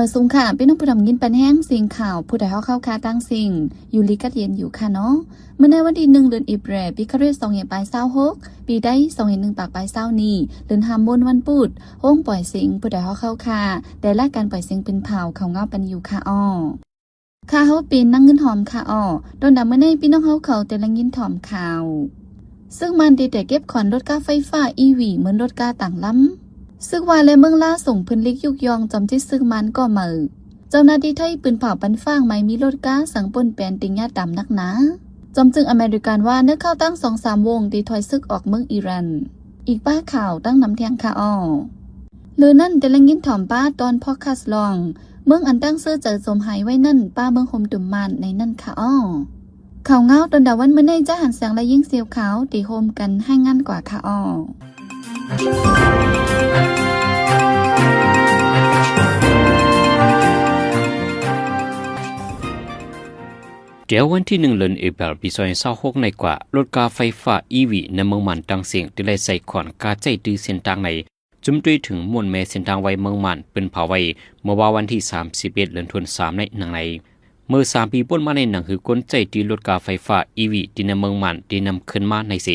ສະຫວັດດີຄ່ະ ພີ່ນ້ອງຜູ້ຮັບຍິນປັນແຮງ ເສຍງຂ່າວ ຜູ້ໃດຮອບເຂົ້າຄ່າຕ່າງເສັງ ຢູ່ດີກັດເຢັນຢູ່ຄ່ະເນາະ. ມື້ໃນວັນທີໜຶ່ງ ເດືອນເອເປຣ ປີຄະລິດສອງພັນປາຍຊາວຫົກ ປີໄທສອງພັນໜຶ່ງປາຍຊາວນີ້ ເດືອນຫ້າໂມງວັນພຸດ ໂຮງປ່ອຍເສັງ ຜູ້ໃດຮອບເຂົ້າຄ່າ ແຕ່ລາຍການປ່ອຍເສັງເປັນຂ່າວ ເຂົ້າງາວປັນຢູ່ຄ່ະອໍ. ຂ້າເຮົາເປັນນາງເງິນຫອມຄ່ະອໍ. ຕອນດາມື້ໃນ ພີ່ນ້ອງເຮົາເຂົາແຕ່ລະຍິນຖອມຂ່າວ ຊຶກມານໄດ້ແຕ່ເກັບຂອນລົດກາໄຟຟ້າ ອີ ວີ ເໝືອນລົດກາຕ່າງລຳ. ຊຶກວາ ແລະ ເມືອງລາ ສົ່ງເພິ່ນລິກຍຸກຍ່ອງຈອມຈິດຊຶກມານກໍໃໝ່. ເຈົ້າໜ້າທີ່ໄທປືນເຜົາປັນຟາງໃໝ່ມີລົດກາສັງປົນແປນຕິງຍາຕາມໜັກໜາ. ຈອມຈຶງອາເມລິກັນວ່າ ໃນຂ່າວຕ່າງສອງສາມວົງໄດ້ຖອຍຊຶກອອກເມືອງອີຣານ. ອີກປ້າຂ່າວຕັ້ງນຳແທງຄ່ະອໍ. ເລີນັ້ນ ແຕ່ລະຍິນຖອມປ້າຕອນພອດຄາສລອງ ເມືອງອັນຕັ້ງຊື່ໃຈສົມຫາຍໄວ້ນັ້ນ ປ້າເມືອງໂຮມຕຸມມານໃນນັ້ນຄ່ະອໍ. ຂ່າວງາວຕອນດາວັນມື້ໃນ ຈາກຫັນແສງ ແລະ ຍິງເຊວຂາວ ທີ່ໂຮມກັນລາຍງານກວ່າຄ່ະອໍ. ແຕ່ວັນທີໜຶ່ງ ເດືອນເອເປຣ ປີສອງພັນຊາວຫົກໃນກວ່າ ລົດກາໄຟຟ້າ ອີ ວີ ໃນເມືອງມ່ານຕ່າງເສັງ ໄດ້ໄລ່ໃສ່ຂອນກາໃຊ້ຈື່ເສັ້ນທາງໃນ ຈຸມດ້ວຍເຖິງມ່ວນແມ່ເສັ້ນທາງໄວເມືອງມ່ານ ເພິ່ນເຜົາໄວ້ເມື່ອວານວັນທີສາມສິບເອັດ ເດືອນທັນສາມໃນໜັງໃນ. ເມື່ອສາມປີປົນມາໃນໜັງ ຄືຄົນໃຊ້ຈື່ລົດກາໄຟຟ້າ ອີ ວີ ທີ່ໃນເມືອງມ່ານໄດ້ນຳຂຶ້ນມາໃນເສ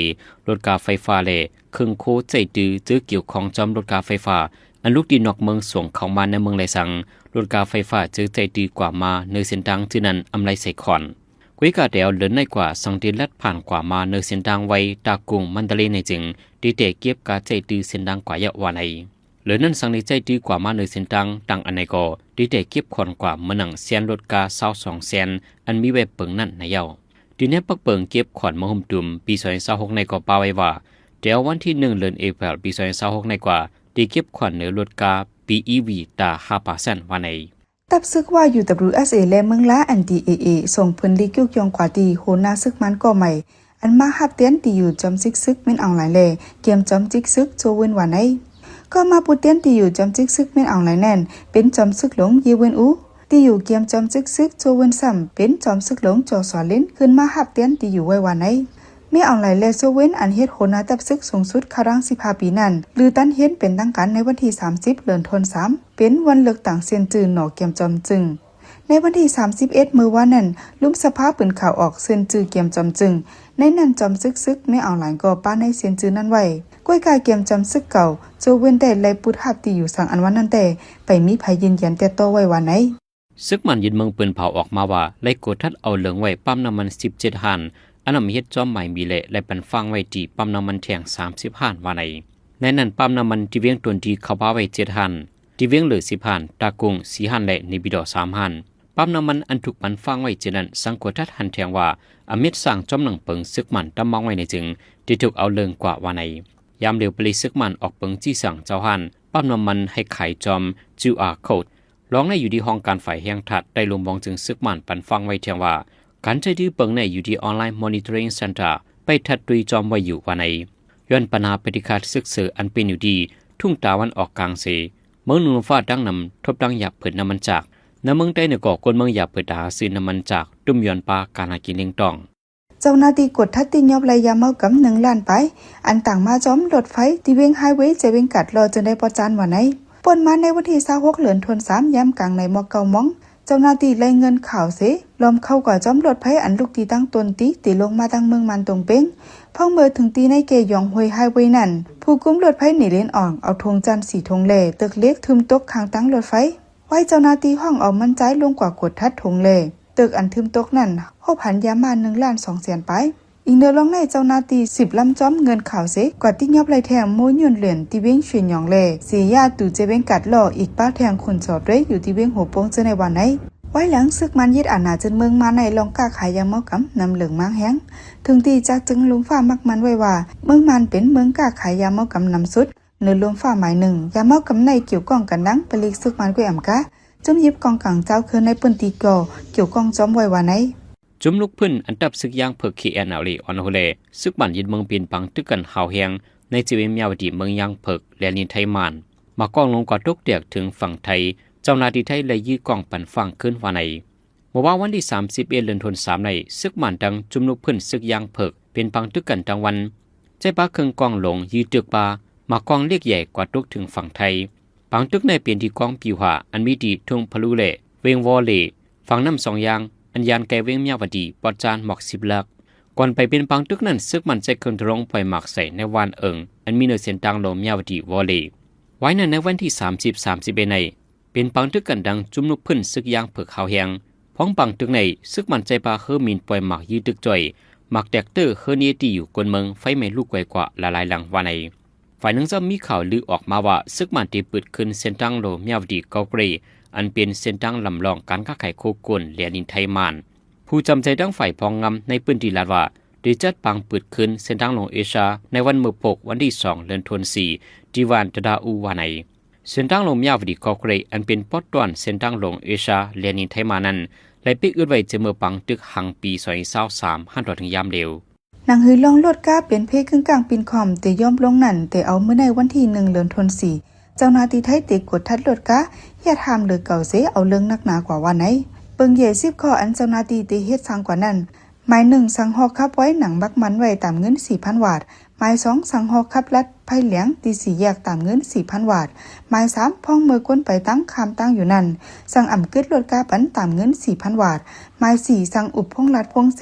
ລົດກາໄຟຟ້າ ແລະ ເຄື່ອງໂຄໃຊ້ຈື່ ເຈີກ່ຽວຂ້ອງຈອມລົດກາໄຟຟ້າ ອັນລຸກທີ່ນອກເມືອງສວງເຂົ້າມາໃນເມືອງໄລສັງ ລົດກາໄຟຟ້າເຈີໃຊ້ຈື່ກວ່າມາເນີເສັ້ນທາງຈື່ນັ້ນ ອຳໄລໃສ່ຂອນ. ກວຍກາແຕ່ວເດີນໃນກວ່າ ສັງເດລັດຜ່ານກວ່າມາເນີເສັ້ນທາງໄວ ຕາກຸງ ມັນຕາເລໃນຈຶ່ງ ທີ່ແຕ່ເກັບກາໃຊ້ຈື່ເສັ້ນທາງກວ່າເຍົາະວ່າໃນ. ເລີນັ້ນ ສັງເດໃຊ້ຈື່ກວ່າມາເນີເສັ້ນທາງຕ່າງອັນໃນກໍ ທີ່ແຕ່ເກັບຂອນກວ່າເໝືອນໜັງແຊນລົດກາຊາວສອງແຊນ ອັນມີໄວ້ເປີງນັ້ນໃນເຍົາະ. ທີ່ແນວປັກເປີງເກັບຂອນເມືອງໂຮມຕຸມ ປີສອງພັນຊາວຫົກໃນກໍປະໄວ້ວ່າ ແຕ່ວັນທີໜຶ່ງ ເດືອນເອເປຣ ປີສອງພັນຊາວຫົກໃນກວ່າ ທີ່ເກັບຂອນເນີລົດກາ ບີ ອີ ວີ ຕາຫ້າປາເຊັນວ່າໃນ. ທັບຊຶກວາ ຢູ ດັບເບິນຢູ ເອສ ເອ ແລະ ເມືອງລາ ເອັນ ດີ ເອ ເອ ສົ່ງເພິ່ນລິກຍຸກຍ່ອງກວ່າທີ່ຫົວໜ້າຊຶກມານກໍໃໝ່ ອັນມາຮັບແທນທີ່ຢູ່ຈອມຈິດຊຶກເມັນອອງລາຍ ແລະ ກຽມຈອມຈິດຊຶກໂຈເວິນວ່າໃນ. ກໍມາຜູ້ແທນທີ່ຢູ່ຈອມຈິດຊຶກເມັນອອງລາຍນັ້ນ ເປັນຈອມຊຶກຫຼົງ ເຢ ເວິນອູ, ທີ່ຢູ່ກຽມຈອມຈິດຊຶກໂຈເວິນຊ້ຳ ເປັນຈອມຊຶກຫຼົງ ຈໍ ຊອລິນ ຂຶ້ນມາຮັບແທນທີ່ຢູ່ໄວ້ວ່າໃນ. ເມັນອອງລາຍ ແລະ ໂຈເວິນ ອັນເຮັດຫົວໜ້າທັບຊຶກສູງສຸດເຂົ້າຫຼັງສິບຫ້າປີນັ້ນ ຫຼື ຕັນເຫັນເປັນທາງການໃນວັນທີສາມສິບ ເດືອນທັນສາມ ເປັນວັນເລືອກຕັ້ງເຊັນຈື່ໜໍ່ກຽມຈອມຈຶງ. ໃນວັນທີສາມສິບເອັດ ເມື່ອວານນັ້ນ ລຸ່ມສະພາປືນຂ່າວອອກເຊັນຈື່ກຽມຈອມຈຶງ, ໃນນັ້ນຈອມຈຶດຊຶກເມັນອອງລາຍກໍປະໃນເຊັນຈື່ນັ້ນໄວ້. ກວຍກາກຽມຈອມຊຶກເກົ່າ ໂຈເວີນໄດ້ໄລ່ປຸດຮັບທີ່ຢູ່ສັງອັນວ່ານັ້ນແຕ່ ໄປມີໃຜຢືນຢັນແຕ່ຕໍ່ໄວ້ວ່າໃນ. ຊຶກໝານຍຶດເມືອງປືນເຜົາອອກມາວ່າ ໄລ່ກວດທັດເອົາເລິງໄວ້ປ້ຳນ້ຳມັນສິບເຈັດຮ້ານ, ອັນນຳເຮັດຈອມໝາຍມີ ແລະ ໄລ່ປັນຟາງໄວ້ທີ່ປ້ຳນ້ຳມັນແທ່ງສາມສິບຮ້ານວ່າໃນ. ໃນນັ້ນປ້ຳນ້ຳມັນທີ່ວຽງຕົນດີເຂົ້າມາໄວ້ເຈັດຮ້ານ, ທີ່ວຽງເຫຼືອສິບຮ້ານ, ຕາກຸງສີ່ຮ້ານ ແລະ ເນປິດໍສາມຮ້ານ. ປ້ຳນ້ຳມັນອັນຖືກປັນຟາງໄວ້ເຊັ່ນນັ້ນ ສັງກວດທັດຫັນແທງວ່າ ອາເມັດສ້າງຈອມໜັງເປິງຊຶກໝານຕຳວາງໄວ້ໃນຈຶ່ງ ທີ່ຖືກເອົາເລີງກວ່າວ່າໃນ. ຍາມເລວປະລິຊຶກໝານອອກເປິງຈີ່ສັງເຈົ້າຮ້ານ ປ້ຳນ້ຳມັນໃຫ້ຂາຍຈອມ ຄິວອາ ໂຄດ. ລອງໃນຢູ່ທີ່ຫ້ອງການຝ່າຍແຮງທາດໃຕ້ລົມວອງຈຶ່ງຊຶກໝານປັນຟັງໄວ້ແທງວ່າ ການໃຊ້ຖືເປິງໃນຢູ່ທີ່ Online Monitoring Center ໄປທັດຕຸ້ຍຈອມໄວ້ຢູ່ວ່າໃນ. ຍ້ອນບັນຫາປະຕິຄາດຊຶກເສີອັນເປັນຢູ່ທີ່ທຸ່ງຕາວັນອອກກາງເສ ເມືອງໜຶ່ງລົມຟ້າດັງນຳທົບທັງຢາເຜິດນ້ຳມັນຈາກ. ໃນເມືອງໃຕ້ນີ້ກໍຄົນເມືອງຢາເປີດຕາຫາຊື້ນ້ຳມັນຈາກ ຕຸ້ມຍ້ອນປາການຫາກິນລ້ຽງຕ້ອງ. ເຈົ້າໜ້າທີ່ກວດທັດຕິຍອບໄລ່ຢາເມົາກຳໜຶ່ງລ້ານປາຍ ອັນຕາງມາຈອມລົດໄຟທີ່ວຽງໄຮເວ ຈະວຽງກາດລໍ ຈຶ່ງໄດ້ປະຈານວ່າໃນ. ປົນມາໃນວັນທີຊາວຫົກ ເດືອນທັນສາມ ຍາມກາງໃນໝອກເກົ້າໂມງ ເຈົ້າໜ້າທີ່ໄລ່ເງິນຂາວເສ ລ້ອມເຂົ້າກວ່າຈອມລົດໄຟອັນລຸກທີ່ຕັ້ງຕົ້ນຕີ ຕີລົງມາທາງເມືອງມານຕົງເປັງ. ພໍເມື່ອເຖິງທີ່ໃນເຂດຢອງຫ້ວຍໄຮເວນັ້ນ ຜູ້ກຸມລົດໄຟໜີເລນອອກ ເອົາຖົງຈານສີ່ຖົງ ແລະ ຕຶກເຫຼັກຖືມຕົກຂ້າງທາງລົດໄຟ. ໄວ້ເຈົ້າໜ້າທີ່ຫ້ອງເອົາໝັ້ນໃຈລົງກວ່າກວດທັດຖົງ ແລະ ຕຶກອັນຖືມຕົກນັ້ນ ພົບຫັນຢາມາໜຶ່ງລ້ານສອງແສນປາຍ. ອີງເໜືອລອງໃນເຈົ້າໜ້າທີ່ສິບລຳຈອມເງິນຂາວເສ ກວາດຕິຍອບໄລ່ແທງໂມຍືນເຫຼືອນທີ່ວຽງຊຽນຢອງ ແລະ ເສຍຢາຕູເຈວຽງກາດລໍ ອີກປາແທງຂຸນສໍເຕຍຢູ່ທີ່ວຽງຫົວໂປ່ງເຈີໃນວ່າໃນ. ໄວ້ຫຼັງຊຶກມານຍຶດອານາຈຶນເມືອງມາໃນລອງຄ້າຂາຍຢາເມົາກຳນຳເລິງມາແຮງ ເຖິງທີ່ຈາກຈຶ່ງລົມຟ້າມັກໝັ້ນໄວ້ວ່າ ເມືອງມານເປັນເມືອງຄ້າຂາຍຢາເມົາກຳນຳສຸດ ເນີລົມຟ້າໝາຍໜຶ່ງ. ຢາເມົາກຳໃນກ່ຽວຂ້ອງກັນດັງປະລິກຊຶກມານກ້ວຍອຳກາ ຈຸມຢິບກອງກາງເຈົ້າຄືນໃນພື້ນທີ່ກໍກ່ຽວຂ້ອງຈອມໄວ້ວ່າໃນ. ຈຸມລຸກພື້ນອັນຕັບຊຶກຢາງເຜິກ ເຄ ເອັນ ແອລ ເອ ອ່ອນໂຮແລ ຊຶກບ້ານຍຶດເມືອງເປັນປາງຕຶກກັນຫ້າວແຮງ ໃນເຈເວມຍາວະດີເມືອງຢາງເຜິກ ແລະ ນິນໄທມານ ໝາກກອງລົງກວ່າຕົກແຕກເຖິງຝັ່ງໄທ ເຈົ້າໜ້າທີ່ໄທໄລ່ຢີກອງປັນຟາງຄືນວ່າໃນ. ເມື່ອວານວັນທີສາມສິບເອັດ ເດືອນທັນສາມໃນ ຊຶກໝານທັງຈຸມລຸກພື້ນຊຶກຢາງເຜິກເປັນປາງຕຶກກັນທັງວັນ ໃຊ້ປາເຄື່ອງກອງລົງຢີຕຶກປາ ໝາກກອງເລັກໃຫຍ່ກວ່າຕົກເຖິງຝັ່ງໄທ. ປາງຕຶກໃນເປັນທີ່ກອງປິວຫາ ອັນມີທີ່ທົ່ງພະລຸ ແລະ ເວງວໍເລ ຝັ່ງນ້ຳສອງຢ່າງ ອັນຢ່າງໄກເວງມຍາວະດີ ປອດຈານໝອກສິບຫຼັກ. ກ່ອນໄປເປັນປາງຕຶກນັ້ນ ຊຶກມັນໃຊ້ເຄື່ອງທະໂລງປ່ອຍໝາກໃສ່ໃນຫວ່ານເອີງ ອັນມີເນີເສັ້ນທາງຫຼວງມຍາວະດີ ວໍເລ. ວາຍນັ້ນໃນວັນທີສາມສິບ ສາມສິບເອັດໃນ ເປັນປາງຕຶກກັນດັງຈຸມລຸກຂຶ້ນ ຊຶກຢ່າງເພິກຫາວແຮງ. ພ້ອມປາງຕຶກໃນ ຊຶກມັນໃຊ້ພາເຮີມິນປ່ອຍໝາກຢື້ຕຶກຈ່ອຍ, ໝາກແຕກເຕີເຮີເນຍຕີຢູ່ກົ້ນເມືອງ, ໄຟໄໝ້ລຸກໄວກວ່າຫຼາຍໆຫຼັງວ່າໃນ. ຝ່າຍໜຶ່ງຊ້ຳມີຂ່າວລືອອກມາວ່າ ຊຶກມັນໄດ້ປຶດຄືນເສັ້ນທາງຫຼວງມຍາວະດີ ເກົາເກຣ ອັນເປັນເສັ້ນທາງລຳລອງການຄ້າຂາຍໂຄກົນແລະດິນໄທມານ. ຜູ້ຈຳໃຈທາງຝ່າຍພອງງາມໃນພື້ນທີ່ລາດວ່າ ໄດ້ຈັດປາງປຶດຄືນເສັ້ນທາງຫຼວງເອຊຽ ໃນວັນມື້ພົກ ວັນທີສອງ ເດືອນໂທນສີ່ ທີ່ຫວ່ານຕະດາອູວ່າໃນ. ເສັ້ນທາງຫຼວງມຍາວະດີ ເກົາເກຣ ອັນເປັນປອດຕອນເສັ້ນທາງຫຼວງເອຊຽແລະນິນໄທມານັ້ນ ໄດ້ປິດອຶດໄວ້ແຕ່ເມື່ອປາງຕຶກຫາງປີສອງພັນຊາວສາມ ຫັນຕໍ່ເຖິງຍາມດຽວ. ໜັງສືລອງລົດກາເປັນເພກຶ່ງກາງປິ່ນຄ່ອມ ແຕ່ຍອມລົງນັ້ນ ແຕ່ເອົາມື້ໃນວັນທີໜຶ່ງ ເດືອນໂທນສີ່ ເຈົ້າໜ້າທີ່ໄທເຕະກວດທັດລົດກາ ຮຽດຫ້າມເຫຼືອເກົ່າເສ ເອົາເລື່ອງໜັກໜາກວ່າວ່າໃນ. ເບິ່ງເຢສິບຂໍ້ ອັນເຈົ້າໜ້າທີ່ເຕະເຮັດສັງກວ່ານັ້ນ. ໝາຍໜຶ່ງ ສັ່ງຮອກຂັບໄວໜັງບັກໝັນໄວ້ ຕາມເງິນສີ່ພັນວາດ. ໝາຍສອງ ສັ່ງຮອກຂັບລັດໄຟແຫຼງ ທີ່ສີ່ແຍກ ຕາມເງິນສີ່ພັນວາດ. ໝາຍສາມ ພ້ອງເມື່ອຄົນໄປຕ່າງຂ້າມຕ່າງຢູ່ນັ້ນ ສັ່ງອຳກຶດລົດກາປັນ ຕາມເງິນສີ່ພັນວາດ. ໝາຍສີ່ ສັ່ງອຸບພົງລັດພົງເສ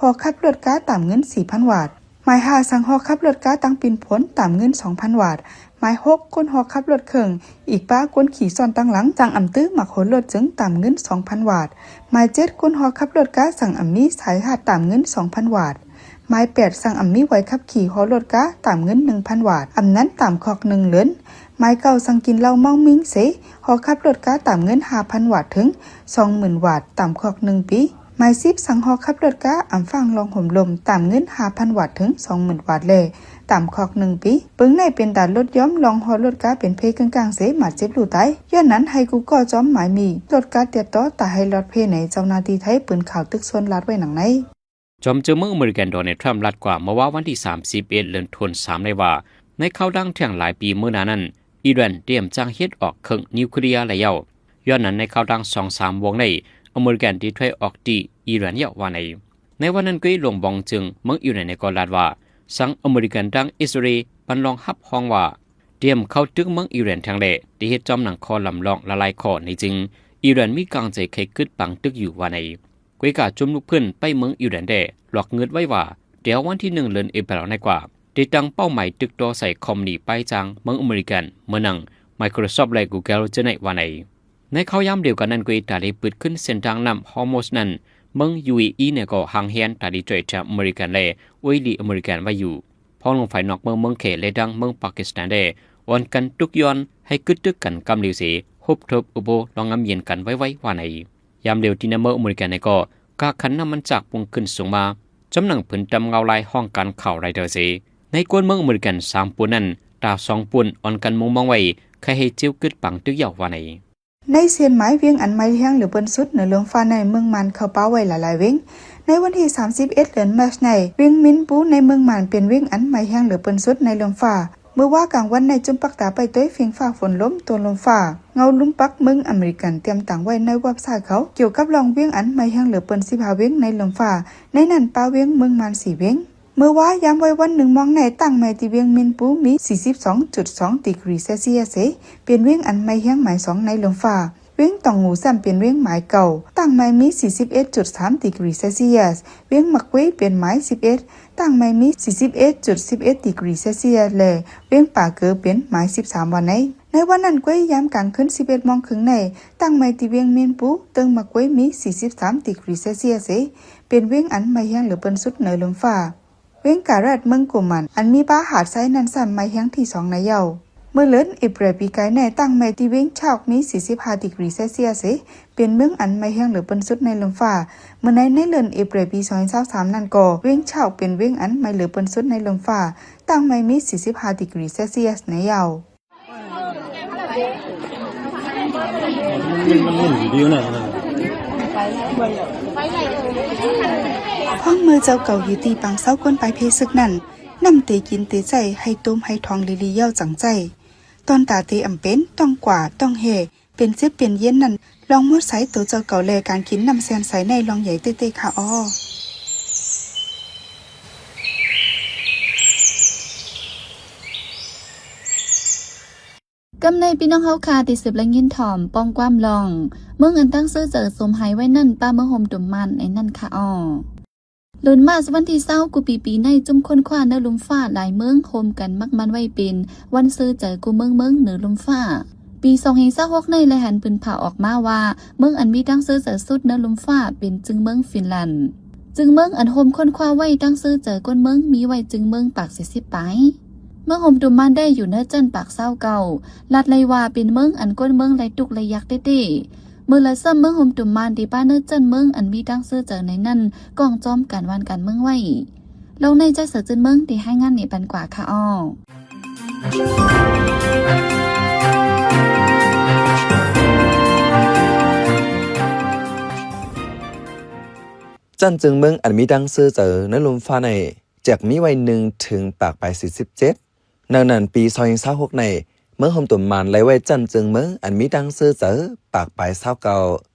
ຮອກຂັບລົດກາ ຕາມເງິນສີ່ພັນວາດ. ໝາຍຫ້າ ສັ່ງຮອກຂັບລົດກາຕັ້ງປິ່ນຜົນ ຕາມເງິນສອງພັນວາດ. ໝາຍຫົກ ຄົນຮອກຂັບລົດເຄື່ອງ ອີກປະຄົນຂີ່ຊ້ອນຕັ້ງຫຼັງ ສັ່ງອຳຕື້ໝາກໂຫນລົດຈຶ່ງ ຕາມເງິນສອງພັນວາດ. ໝາຍເຈັດ ຄົນຮອກຂັບລົດກາ ສັ່ງອຳມີສາຍຮັດ ຕາມເງິນສອງພັນວາດ. ໝາຍແປດ ສັ່ງອຳມີໄວຂັບຂີ່ຮອກລົດກາ ຕາມເງິນໜຶ່ງພັນວາດ ອຳນັ້ນຕາມຄອກໜຶ່ງເດືອນ. ໝາຍເກົ້າ ສັ່ງກິນເຫຼົ້າເມົາມິ່ງເສ ຮອກຂັບລົດກາ ຕາມເງິນຫ້າພັນວາດ ເຖິງສອງໝື່ນວາດ ຕາມຄອກໜຶ່ງປີ. ໝາຍສິບ ສັ່ງຮອກຂັບລົດກາ ອຳຟັງລອງຫົມລົມ ຕາມເງິນຫ້າພັນວາດ ເຖິງສອງໝື່ນວາດ ແລະ ຕາມຄອກໜຶ່ງປີ. ເບິ່ງໃນເປັນຕາລົດຍອມລອງຮອກລົດກາເປັນເພກຶ່ງກາງເສ ບາດເຈັບຫຼູຕາຍ. ຍ້ອນນັ້ນ ໃຫ້ກູກໍຈອມໝາຍມີລົດກາຕຽດຕໍ່ ຕາໃຫ້ລອດເພໃນ ເຈົ້າໜ້າທີ່ໄທປືນຂ່າວຕຶກຊວນລາດໄວ້ໜັງໃນ. ຈອມເຈີເມືອງອາເມລິກັນ ໂດນັລ ທຣຳ ລາດກວ່າເມື່ອວານວັນທີສາມສິບເອັດ ເດືອນໂທນສາມ ໄດ້ວ່າ ໃນຂ່າວດັງແທ່ງຫຼາຍປີເມືອງໜ້ານັ້ນ ອີຣານຕຽມສ້າງເຮັດອອກເຄື່ອງນິວເຄລຍແລ້ວ. ຍ້ອນນັ້ນ ໃນຂ່າວດັງສອງສາມວອງໃນ ອາເມລິກັນໄດ້ຖອຍອອກຕີອີຣານແລ້ວວ່າໃນ. ໃນວັນນັ້ນເກວຍຫຼວງບອງເຈີງ ເມືອງອີຣານໃນກໍລາດວ່າ ສັ່ງອາເມລິກັນທາງອິດສະຣາເອລ ປັນລອງຮັບຮອງວ່າ ຕຽມເຂົ້າຕຶກເມືອງອີຣານແທ້ແລ້ວ ໄດ້ເຮັດຈອມໜັງຂໍ້ລຳລອງຫຼາຍໆຂໍ້ໃນຈຶ່ງ ອີຣານມີກາງໃຈໄຄກຶດປາງຕຶກຢູ່ວ່າໃນ. ກວຍກາຈຸມລຸກຂຶ້ນໄປເມືອງອີຣານແດ່ ຫຼອກງຶດໄວ້ວ່າ ແຕ່ວັນທີໜຶ່ງ ເດືອນເອເປຣນໃນກວ່າ ໄດ້ຕັ້ງເປົ້າໝາຍຕຶກຕໍ່ໃສ່ຄອມພານີປ້າຍຈ້າງເມືອງອາເມລິກັນ ເໝືອນໜັງ Microsoft ແລະ Google ເຈົ້າໃນວ່າໃນ. ໃນຄາວຍາມດຽວກັນນັ້ນ ກວຍຕາໄດ້ປຶດຂຶ້ນເສັ້ນທາງນ້ຳ Hormuz ນັ້ນ ເມືອງ UAE ແດ່ກໍຫາງແຮນຕາໄດ້ຊ່ອຍແຖມອາເມລິກັນ ແລະ ອວຍລີອາເມລິກັນໄວ້ຢູ່. ພ້ອງລົງຝ່າຍນອກເມືອງ ເມືອງແຂ ແລະ ດັ່ງເມືອງປາກິສຖານແດ່ ອ່ອນກັນຕຸກຍ້ອນໃຫ້ກຶດຕຶກກັນກຳເລວເສ ຮົບທົບອຸໂບລອງງາມຢຽນກັນໄວໆວ່າໃນ. ຍາມດຽວທີ່ໃນເມືອງອາເມລິກັນໃນກໍ ກາກຂັນນ້ຳມັນຈາກພຸ່ງຂຶ້ນສູງມາ ຈຳໜັງຜືນຕຳເງົາລາຍຫ້ອງການຂ່າວ Reuters ເສ. ໃນກວນເມືອງອາເມລິກັນສາມປຸ້ນນັ້ນ ຕາສອງປຸ້ນອ່ອນກັນມຸງມອງໄວ້ ໃຄໃຫ້ເຈວກຶດປາງຕຶກຢາວວ່າໃນ. ໃນຊຽນໝາຍ ວຽງອັນໃໝ່ແຮງເຫຼືອເບິ່ນສຸດໃນເລື່ອງຟ້າໃນເມືອງມານ ເຂົ້າປ່າໄວ້ຫຼາຍໆວຽງ. ໃນວັນທີສາມສິບເອັດ ເດືອນມາດໃນ ວຽງມິນປູໃນເມືອງມານ ເປັນວຽງອັນໃໝ່ແຮງເຫຼືອເບິ່ນສຸດໃນເລື່ອງຟ້າ. ເມື່ອວາກາງວັນໃນ ຈຸມປັກຕາໄປໂຕຍເຟງຟ້າຝົນລົມ ໂຕນລົມຟ້າ ເງົາລຸມປັກເມືອງອາເມລິກັນ ຕຽມຕາງໄວ້ໃນເວັບໄຊເຂົາ ກ່ຽວກັບລອງວຽງອັນໃໝ່ແຮງເຫຼືອເບິ່ນສິບຫ້າວຽງໃນເລື່ອງຟ້າ, ໃນນັ້ນປະວຽງເມືອງມານສີ່ວຽງ. ເມື່ອວາຍາມໄວວັນໜຶ່ງໂມງໃນ ຕັ້ງໃໝ່ທີ່ວຽງມິນປູມີສີ່ສິບສອງຈຸດສອງດີກຣີເຊລຊຽສເສ ເປັນວຽງອັນໃໝ່ແຮງໝາຍສອງໃນເລື່ອງຟ້າ. ວຽງຕອງງູຊ້ຳເປັນວຽງໝາຍເກົ້າ ຕັ້ງໃໝ່ມີສີ່ສິບເອັດຈຸດສາມດີກຣີເຊລຊຽສ, ວຽງໝາກເກວຍເປັນໝາຍສິບເອັດ ຕັ້ງໃໝ່ມີສີ່ສິບເອັດຈຸດສິບເອັດດີກຣີເຊລຊຽສ ແລະ ວຽງປາເກີເປັນໝາຍສິບສາມວ່າໃນ. ໃນວັນນັ້ນເກວຍ ຍາມກາງຄືນສິບເອັດໂມງເຄິ່ງໃນ ຕັ້ງໃໝ່ທີ່ວຽງມິນປູ ເຕີງໝາກເກວຍມີສີ່ສິບສາມດີກຣີເຊລຊຽສເສ ເປັນວຽງອັນໃໝ່ແຮງເຫຼືອເບິ່ນສຸດໃນເລື່ອງຟ້າ. ວຽງກາຣາດເມືອງໂກມັນ ອັນມີປາຫາດຊາຍນັ້ນຊ້ຳໃໝ່ແຮງທີສອງໃນເຍົາ. ເມື່ອເດືອນເອເປຣປີກາຍແນ່ ຕັ້ງໃໝ່ທີ່ວຽງຊາວມີສີ່ສິບຫ້າດີກຣີເຊລຊຽສເສ ເປັນເມືອງອັນໃໝ່ແຮງເຫຼືອເບິ່ນສຸດໃນເລື່ອງຟ້າ. ເມື່ອໃນ ໃນເດືອນເອເປຣປີສອງພັນຊາວສາມນັ້ນກໍ ວຽງຊາວເປັນວຽງອັນໃໝ່ເຫຼືອເບິ່ນສຸດໃນເລື່ອງຟ້າ ຕັ້ງໃໝ່ມີສີ່ສິບຫ້າດີກຣີເຊລຊຽສໃນເຍົາ. ຟັງເມື່ອເຈົ້າເກົ່າຢູ່ທີ່ປາງເຊົາ ກວນປາຍເພຊຶກນັ້ນ ນ້ຳເຕກິນເຕໃຊ້ ໃຫ້ຕົ້ມໃຫ້ທອງລີໆ ເຍົາຈັ່ງໃຊ້. ຕອນຕາເຕອຳເປັນ ຕ້ອງກວາດ ຕ້ອງແຮ່ ເປັນເຈັບເປັນເຢັນນັ້ນ ລອງໝົດໃສໂຕເຈົ້າເກົ່າແລ ການກິນນ້ຳແຊ່ນໃສໃນລອງໃຫຍ່ເຕໆ ຄະອໍ. ກ ສ່ຳໃນພີ່ນ້ອງເຮົາຂ້າ ທີ່ສືບໄດ້ຍິນຖ່ອມປ່ອງຄວາມລອງ ເມືອງອັນຕັ້ງຊື່ໃຈສົມຫາຍໄວ້ນັ້ນ ປະເມືອງໂຮມຕຸມມານໃນນັ້ນຄ່າອໍ້. ເດືອນມາດ ວັນທີຊາວ ກຸມພາ ປີນີ້ ຈຸ່ມຄົ້ນຄວ້າເໜືອລຸ່ມຟ້າຫຼາຍເມືອງ ໂຮມກັນໝັກໝັນໄວ້ເປັນວັນຊື່ໃຈກູ່ເມືອງເມືອງເໜືອລຸ່ມຟ້າ. ປີສອງພັນຊາວຫົກນີ້ ລາຍງານເພິ່ນພາອອກມາວ່າ ເມືອງອັນມີຕັ້ງຊື່ໃຈສຸດເໜືອລຸ່ມຟ້າ ເປັນຈຶ່ງເມືອງຟິນແລນ. ຈຶ່ງເມືອງອັນໂຮມຄົ້ນຄວ້າໄວ້ຕັ້ງຊື່ໃຈກົ້ນເມືອງ ມີໄວ້ຈຶ່ງເມືອງປາກສີ່ສິບປາຍ. ເມືອງໂຮມຕຸມມານໄດ້ຢູ່ເໜືອຊັ້ນປາກຊາວເກົ້າ ລັດໄດ້ວ່າເປັນເມືອງອັນກ້ນເມືອງໄດ້ທຸກໄດ້ຍາກແທ້ໆ. ເມື່ອລະຊ້ຳເມືອງໂຮມຕຸມມານໄດ້ປະເໜີຈັນເມືອງອັນມີຕັ້ງຊື່ໃຈໃນນັ້ນ ກ້ອງຈ້ອມການວານການເມືອງໄວ້. ລອງໃນໃຈເສືອຈືນເມືອງໄດ້ຮາຍງານໃນປັນກວ່າຄ່າອໍ້. ຈັນຈຶ່ງເມືອງອັນມີຕັ້ງຊື່ໃຈໃນລຸ່ມຟ້າໃນ ຈາກມີໄວ້ໜຶ່ງເຖິງປາກປາຍສີ່ສິບເຈັດ. ດັ່ງນັ້ນ ປີສອງພັນຊາວຫົກໃນ ເມືອງໂຮມຕຸມມານໄດ້ໄວ້ຈັນຈຶ່ງເມືອງອັນມີຕັ້ງຊື່ໃຈປາກປາຍຊາວເກົ້າ.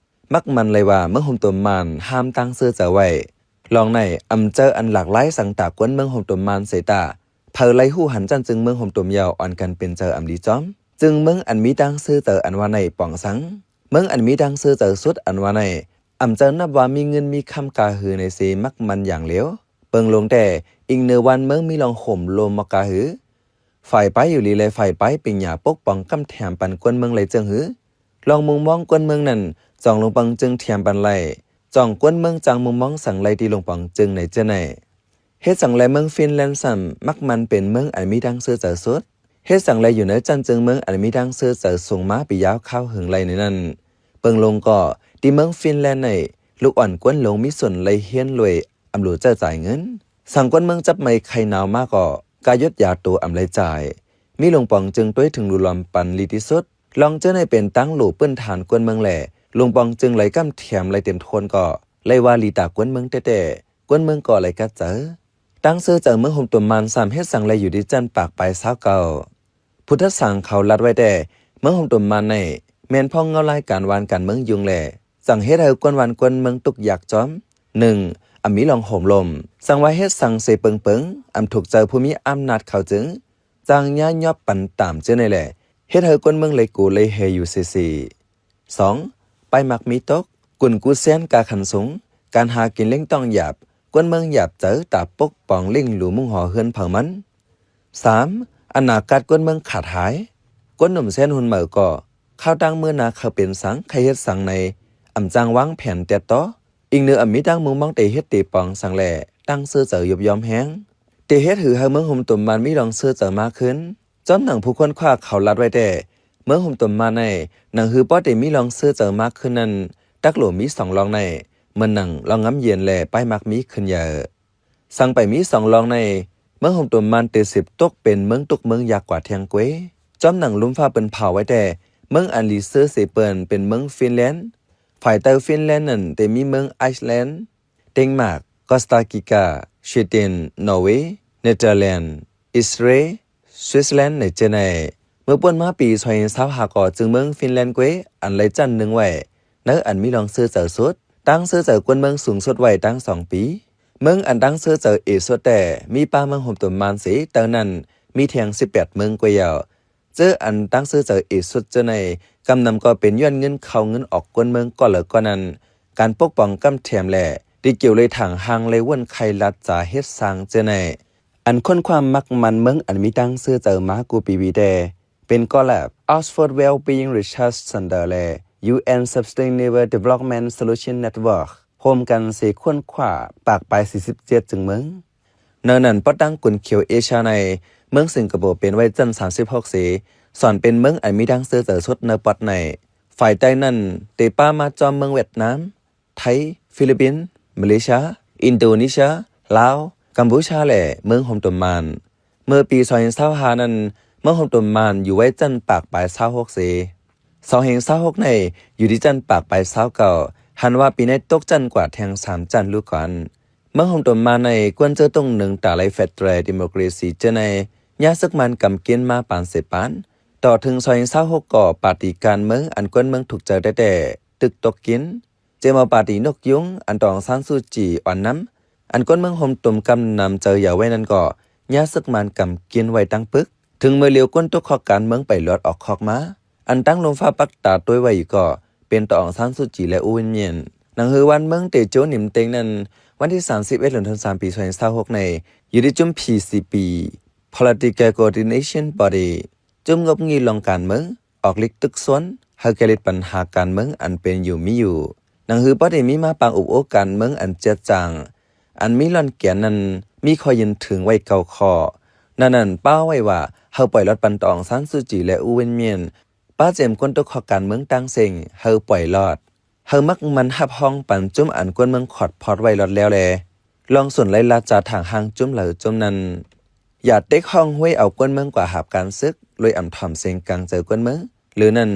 ມັກມັນໄດ້ວ່າເມືອງໂຮມຕຸມມານຫ້າມຕັ້ງຊື່ໃຈໄວ້. ລອງໃນອຳເຈີອັນຫຼາກຫຼາຍສັງຕາກົນເມືອງໂຮມຕຸມມານເສຍຕາ ເຜີາໄດ້ຮູ້ຫັນຈັນຈຶ່ງເມືອງໂຮມຕຸມຍາວອ່ອນກັນເປັນໃຈອຳດີຈອມ. ຈຶ່ງເມືອງອັນມີຕັ້ງຊື່ໃຈອັນວ່າໃນປ່ອງສັງ ເມືອງອັນມີຕັ້ງຊື່ໃຈສຸດອັນວ່າໃນ ອຳເຈີນັບວ່າມີເງິນມີຄຳກາຫືໃນເສມັກມັນຢ່າງຫຼຽວ. ເບິ່ງລົງແຕ່ ອີງເໜືອວັນເມືອງມີລອງໂຮມລົມມາກາຫື ຝ່າຍປາຍຢູ່ດີ ແລະ ຝ່າຍປາຍປິງຍາປົກປ້ອງກຳແຖມປັນກົນເມືອງໄດ້ເຈີງຫື ລອງມຸມມອງກົນເມືອງນັ້ນ ຈອງລົງປອງຈຶ່ງແຖມປັນໄດ້ ຈອງກົນເມືອງຈັ່ງມຸມມອງສັງໄດ້ທີ່ລົງປອງຈຶ່ງໃນເຈີໃນ. ເຮັດສັງແລເມືອງຟິນແລນຊ້ຳມັກມັນເປັນເມືອງອັນມີຕັ້ງຊື່ໃຈສຸດ? ເຮັດສັງແລຢູ່ເໜືອຈັນຈຶ່ງເມືອງອັນມີຕັ້ງຊື່ໃຈສູງມາປີຍາວຄາວເຫິງໄດ້ໃນນັ້ນ? ເບິ່ງລົງກໍ ທີ່ເມືອງຟິນແລນໃນ ລູກອ່ອນກົນຫຼົງມີສ່ວນໄດ້ຮຽນລວຍ ອຳຫຼູໃຊ້ຈ່າຍເງິນ. ສັງຄົມເມືອງຈັບໄມໄຂ້ໜາວມາກໍ ກາຢຸດຢາໂຕອຳໄລຈ່າຍ ມີລົງປອງຈຶ່ງຕົວເຖິງຫຼູຫຼອມປັນລີທີ່ສຸດ. ລອງເຈີໃນເປັນຕັ້ງຫຼູພື້ນຖານກົນເມືອງແລ ລົງປອງຈຶ່ງໄຫຼກຳແຖມໄຫຼເຕັມໂທນກໍ ໄລວ່າລີຕາກົນເມືອງແຕ່ໆ ກົນເມືອງກໍໄຫຼກັດໃຈ. ຕັ້ງຊື່ໃຈເມືອງໂຮມຕຸມມານຊ້ຳເຮັດສັງໄລຢູ່ທີ່ຈັນປາກປາຍຊາວເກົ້າ. ຜູ້ທັດສັງເຂົາລັດໄວ້ແຕ່ ເມືອງໂຮມຕຸມມານໃນ ແມ່ນພອງເງົາລາຍການວານການເມືອງຍຸງແລ ຈັ່ງເຮັດໃຫ້ຄົນວານຄົນເມືອງທຸກຍາກຈອມ. ໜຶ່ງ ອຳມີລອງໂຮມລົມ ສັງວ່າເຮັດສັງເສເປິງໆ ອຳຖືກໃຈຜູ້ມີອຳນາດເຂົາຈຶ່ງ ຈ້າງຍາຍອບປັນຕາມເຈີໃນແລ ເຮັດໃຫ້ຄົນເມືອງໄລກູໄລແຮຢູ່ເສໆ. ສອງ ປາຍໝາກມີຕົກ ກຸນກູແຊນກາຂັນສູງ ການຫາກິນເລັ່ງຕ້ອງຫຍາບ ຄົນເມືອງຫຍາບໃຈຕາປົກປ້ອງຫຼິ້ງຫຼູມຸງຫໍເຮືອນເຜົ່າມັນ. ສາມ ອະນາກາດຄົນເມືອງຂາດຫາຍ ຄົນໜຸ່ມແຊນຮຸ່ນໃໝ່ກໍ ຄາວຕັ້ງມື້ໜ້າເຂົາເປັນສັງ ໃຄເຮັດສັງໃນ ອຳຈ້າງວາງແຜນແຕດຕໍ່ ອີງເໜືອອຳມີຕັ້ງມຸມມອງເຕເຮັດເຕປອງສັງແລ ຕັ້ງຊື່ໃຈຍຸບຍອມແຮງ ເຕເຮັດຫືໃຫ້ເມືອງໂຮມຕຸມມານມີລອງຊື່ໃຈມາກຂຶ້ນ. ຈ້ອມໜັງຜູ້ຄົ້ນຄວ້າເຂົາລັດໄວ້ແຕ່ ເມືອງໂຮມຕຸມມານໃນ ໜັງຫືປໍເຕມີລອງຊື່ໃຈມາກຂຶ້ນນັ້ນ ຕັກໂຫຼມີສອງລອງໃນ ເໝືອນໜັງລອງງາມເຢັນແລປ້າຍໝາກມີຂຶ້ນເຍີ. ສັງໄປມີສອງລອງໃນ ເມືອງໂຮມຕຸມມານເຕສືບຕົກເປັນເມືອງຕົກເມືອງຍາກກວ່າແທ່ງເກວ. ຈ້ອມໜັງລຸ່ມຟ້າເປິ່ນພາວໄວ້ແຕ່ ເມືອງອັນລີຊື່ເສເປິ່ນເປັນເມືອງຟິນແລນ ຝ່າຍໃຕ້ຟິນແລນນັ້ນເຕມີເມືອງໄອສແລນ ເດນມາກ ກອສຕາກິກາ ສະວີເດັນ ນໍເວ ເນເທີແລນ ອິດສະຣາເອລ ສະວິດເຊີແລນ ໃນເຈີໃນ. ເມື່ອປ່ນມາປີສອງພັນຊາວຫ້າກໍຈຶ່ງເມືອງຟິນແລນເກວ ອັນໄດ້ຈັນໜຶ່ງໄວ້ ໃນອັນມີລອງຊື່ໃຈສຸດ ຕັ້ງຊື່ໃຈກົນເມືອງສູງສຸດໄວ້ທັງສອງປີ. ເມືອງອັນຕັ້ງຊື່ໃຈເອສຸດແຕ່ ມີປະເມືອງໂຮມຕຸມມານເສ ເທົ່ານັ້ນມີແທ່ງສິບແປດເມືອງກວ່າເຍົາ. ເຈີອັນຕັ້ງຊື່ໃຈເອສຸດເຈີໃນ ກຳນຳກໍເປັນຍ້ອນເງິນເຂົ້າເງິນອອກຄົນເມືອງກໍເລີກກໍນັ້ນ ການປົກປ້ອງກຳແຖມແລ ທີ່ກ່ຽວເລີຍທາງຫ່າງແລວົນໄຄລັດຈາເຮັດສ້າງເຈີໃນ. ອັນຄົ້ນຄວ້າມັກມັນເມືອງອັນມີຕັ້ງຊື່ໃຈມາກູປີວີແຕ່ ເປັນກໍແລບ Oxford Wellbeing Research Centre ແລ UN Sustainable Development Solution Network ໂຮມກັນເສຄົ້ນຄວ້າປາກປາຍສີ່ສິບເຈັດຈຶ່ງເມືອງ. ເນີນັ້ນ ປະຕັງກຸນຂຽວເອເຊຍໃນ ເມືອງສິງກະໂປເປັນໄວ້ຈັນສາມສິບຫົກເສ ສອນເປັນເມືອງອັນມີດັ່ງເຊື້ອໃຈສຸດໃນປອດໃນ. ຝ່າຍໃຕ້ນັ້ນ ເຕປະມາຈອມເມືອງຫວຽດນາມ, ໄທ, ຟີລິບປິນ, ມາເລເຊຍ, ອິນໂດເນເຊຍ, ລາວ, ກຳປູເຈຍ ແລະ ເມືອງໂຮມຕຸມມານ. ເມື່ອປີສອງພັນຊາວຫ້ານັ້ນ ເມືອງໂຮມຕຸມມານຢູ່ໄວ້ຈັນປາກປາຍຊາວຫົກເສ. ສອງພັນຊາວຫົກໃນ ຢູ່ທີ່ຈັນປາກປາຍຊາວເກົ້າ ຫັນວ່າປີໃນຕົກຈັນກວ່າແທ່ງສາມຈັນລູກກ່ອນ. ເມືອງໂຮມຕຸມມານໃນ ກວນເຈີຕົງໜຶ່ງຕາໄລແຟດແຕຣດີໂມເຄຣຊີເຈີໃນ ຍາມເສິກມານກຳກິນມາປານເສປານ. ຕໍ່ເຖິງສອງພັນຊາວຫົກກໍ ປາຕີການເມືອງອັນຄົນເມືອງທຸກໃຈແຕ່ໆ ຕຶກຕົກກິນ. ເຈມາປາຕີນົກຍຸງ ອັນຕອງຊານຊູຈີອ່ອນນຳ ອັນຄົນເມືອງໂຮມຕຸມກຳນຳໃຈຢາວໄວ້ນັ້ນກໍ ຍາມເສິກມານກຳກິນໄວ້ຕັ້ງປຶກ. ເຖິງມື້ລຽວ ກົນຕົກຄອກການເມືອງໄປລອດອອກຄອກມາ. ອັນຕັ້ງລົມຟ້າປັກຕາຕົວໄວ້ຢູ່ກໍເປັນຕາອອງຊານຊູຈີ ແລະ ອູວິນມຽນ. ໜັງສືວານເມືອງເຕໂຈນິມເຕັງນັ້ນ ວັນທີສາມສິບເອັດ ເດືອນທັນວາ ປີສອງພັນຊາວຫົກໃນ ຢູ່ທີ່ຈຸ້ມ PCB Political Coordination Body ຈຸ້ມງົບງີ່ລອງການເມືອງ ອອກລິກຕຶກຊວນ ໃຫ້ແກ້ລິດບັນຫາການເມືອງອັນເປັນຢູ່ມີຢູ່. ໜັງສື Body ມີມາປາງອຸບໂອ້ການເມືອງອັນເຈຍດຈາງ ອັນມີລອນແກນນັ້ນ ມີຂໍ້ຢືນເຖິງໄວ້ເກົ້າຂໍ້. ໃນນັ້ນປ້າວໄວ້ວ່າ ໃຫ້ປ່ອຍລອດປັນຕາອອງຊານຊູຈີ ແລະ ອູວິນມຽນ ປ້າເຈມກົນຕົກຄອກການເມືອງຕ່າງເສັງ ໃຫ້ປ່ອຍລອດ. ໃຫ້ມັກໝັ່ນຮັບຮອງປັນຈຸ້ມອັນກົນເມືອງຂອດພອດໄວ້ລອດແລ້ວແລ ລອງສົນໄລ່ລາດຈາຖາງຫ່າງຈຸ້ມໃດຈຸ້ມນັ້ນ. ຢ່າເຕັກຮ້ອງຫ້ວຍເອົາກົນເມືອງກວ່າຫາບການເສິກ ໂດຍອຳຖ່ອມເສັງກາງໃຈກົນເມືອງ ຫຼືນັ້ນ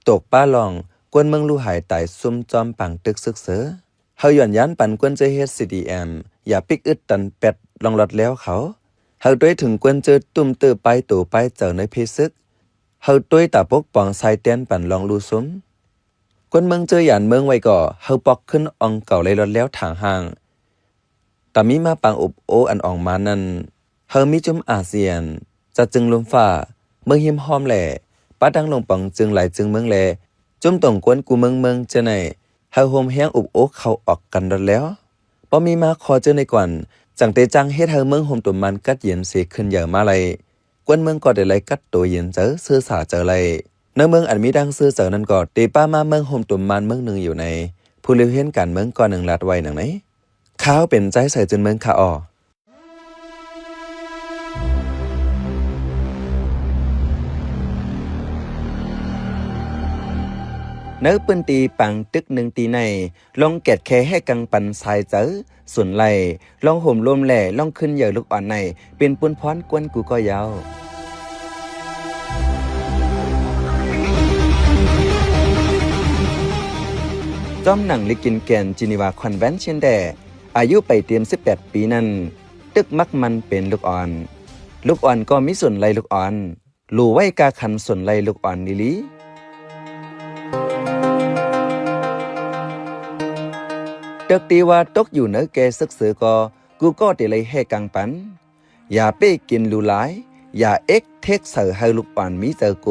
ຕົກປ້າລອງກົນເມືອງລູກຫາຍຕາຍຊຸ່ມຈອມປາງຕຶກຊຶກເສີ. ເຮົາຢອນຢ້ານປັນກົນເຈີເຮັດ CDM ຢ່າປິກອຶດຕັນແປດລອງລອດແລ້ວເຂົາ. ເຮົາຕົວເຖິງກົນເຈີຕຸ້ມເຕີປ້າຍໂຕປ້າຍເຈີໃນເພຊຶກ. ເຮົາຕົວຕາປົກປ້ອງຊາຍແດນປັນລອງລູ້ຊຸ່ມ. ກົນເມືອງເຈີຢານເມືອງໄວ້ກໍ ເຮົາປອກຂຶ້ນອ່ອງເກົ່າໄລ່ລອດແລ້ວຖາງຫ່າງ. ຕາມີມາປາງອົບໂອ້ອັນອອກມານັ້ນ ເຮົາມີຈຸ້ມອາຊຽນ, ຈັດຈຶ່ງລົມຟ້າ, ເມືອງຮິມຫ້ອມແລ ປະດັງລົງປອງຈຶ່ງຫຼາຍຈຶ່ງເມືອງແລ ຈຸ້ມຕົງກວນກູ່ເມືອງເມືອງເຈີໃນ ເຮົາໂຮມແຮງອົບໂອ້ເຂົ້າອອກກັນລອດແລ້ວ. ພໍມີມາຂໍ້ເຈີໃນກ່ອນ ຈັ່ງເຕຈ້າງເຮັດໃຫ້ເມືອງໂຮມຕຸມມານກັດເຢັນເສຂຶ້ນໃຫຍ່ມາໄລ ກວນເມືອງກໍໄດ້ໄລກັດໂຕເຢັນເຈີເຊື່ອສາເຈີໄລ. ໃນເມືອງອັນມີດັ່ງເຊື່ອເຈີນັ້ນກໍເຕປ້າມາເມືອງໂຮມຕຸມມານເມືອງໜຶ່ງຢູ່ໃນ ຜູ້ລິວເຫັນການເມືອງກ່ອນໜຶ່ງລາດໄວ້ດັ່ງໃນ. ຂ້າວເປັນໃຈໃສຈືນເມືອງຂ້າອໍ. ໃນພື້ນທີ່ປາງຕຶກໜຶ່ງຕີໃນ ລອງແກດແຄແຮກກັງປັນຊາຍເຈີ ສົນໄລ ລອງໂຮມລົມແລ ລອງຂຶ້ນເຢີລູກອ່ອນໃນ ເປັນປຸນພອນກວນກູ່ກໍເຍົາ. ຈ້ອມໜັງລິກກິນແກ່ນ Geneva Convention ແດ່ ອາຍຸໄປຕຽມສິບແປດປີນັ້ນ ຕຶກມັກມັນເປັນລູກອ່ອນ ລູກອ່ອນກໍມີສົນໄລລູກອ່ອນ ຫຼູໄວ້ກາຂັນສົນໄລລູກອ່ອນລີລີ. ຕຶກທີ່ວ່າຕົກຢູ່ເນີແກ່ເສິກເສືອກໍ ກູກໍເຕໄລແຮ່ກາງປັນ. ຢ່າເປ້ກິນຫຼູຫຼາຍ, ຢ່າເອັກເທັກໃສ່ໃຫ້ລູກອ່ອນມີເຈີໂກ.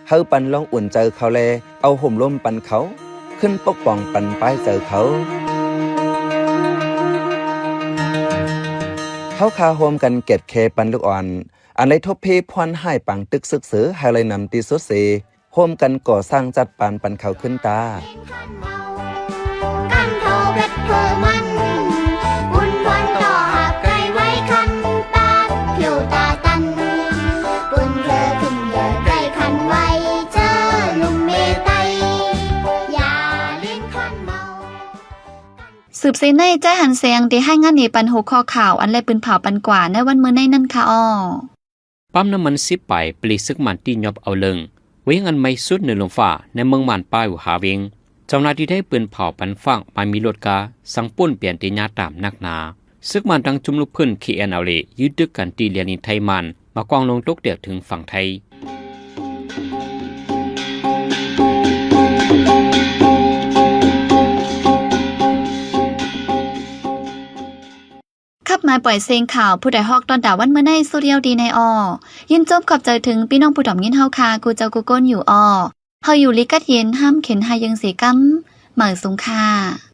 ເຮົາປັນລອງອຸ່ນເຈີເຂົາແລ ເອົາໂຮມລົມປັນເຂົາ, ຂຶ້ນປົກປ້ອງປັນປາຍເຈີເຂົາ. ເຮົາຂ້າໂຮມກັນແກດແຄປັນລູກອ່ອນ ອັນໄລທົບເພພອນຮ້າຍປາງຕຶກເສິກເສືອໃຫ້ໄລນຳທີ່ສຸດເສ ໂຮມກັນກໍ່ສ້າງຈັດປານປັນເຂົາຂຶ້ນຕາ. ສືບເສຍໃນ ໃຈຫັນແສງ ທີ່ໃຫ້ງານນີ້ປັນຫົວຂໍ້ຂ່າວ ອັນໄດ້ປືນເຜົາປັນກວ່າໃນວັນມື້ໃນນັ້ນຄ່າອໍ. ປ້ຳນ້ຳມັນສິບປາຍ ປະລິດເສິກມັນຕີຫຍອບເອົາເລິງ ວຽງອັນໃໝ່ສຸດເໜືອລົມຟ້າ ໃນເມືອງມານປາຍຫາວຽງ ເຈົ້າໜ້າທີ່ໄດ້ປືນເຜົາປັນຟາກ ມາມີລົດກາ ສັງປຸ້ນປ່ຽນເຕຍາຕາມນັກໜາ. ເສິກມານຕັ້ງຈຸ້ມລຸກພື້ນ KNLA ຢື້ຕຶກກັນທີ່ແລນດິນໄທມານ ມາກວາງລົງຕົກແດດເຖິງຝັ່ງໄທ. ຂັບມາປ່ອຍເສງຂ່າວ ຜູ້ໃດຮອກຕອນດາວັນມື້ໃນ ສຸດດຽວດີໃນອອ. ຍິນຊົມຂອບໃຈເຖິງພີ່ນ້ອງຜູ້ດອມຍິນເຮົາຄ່າ ກູ່ເຈົ້າກູ່ກົນຢູ່ອອ. ເຮົາຢູ່ລີກັດເຢັນ ຫ້າມເຂັນຫາຍເຢິງເສກຳ. ໝາຍສູງຄ່າ.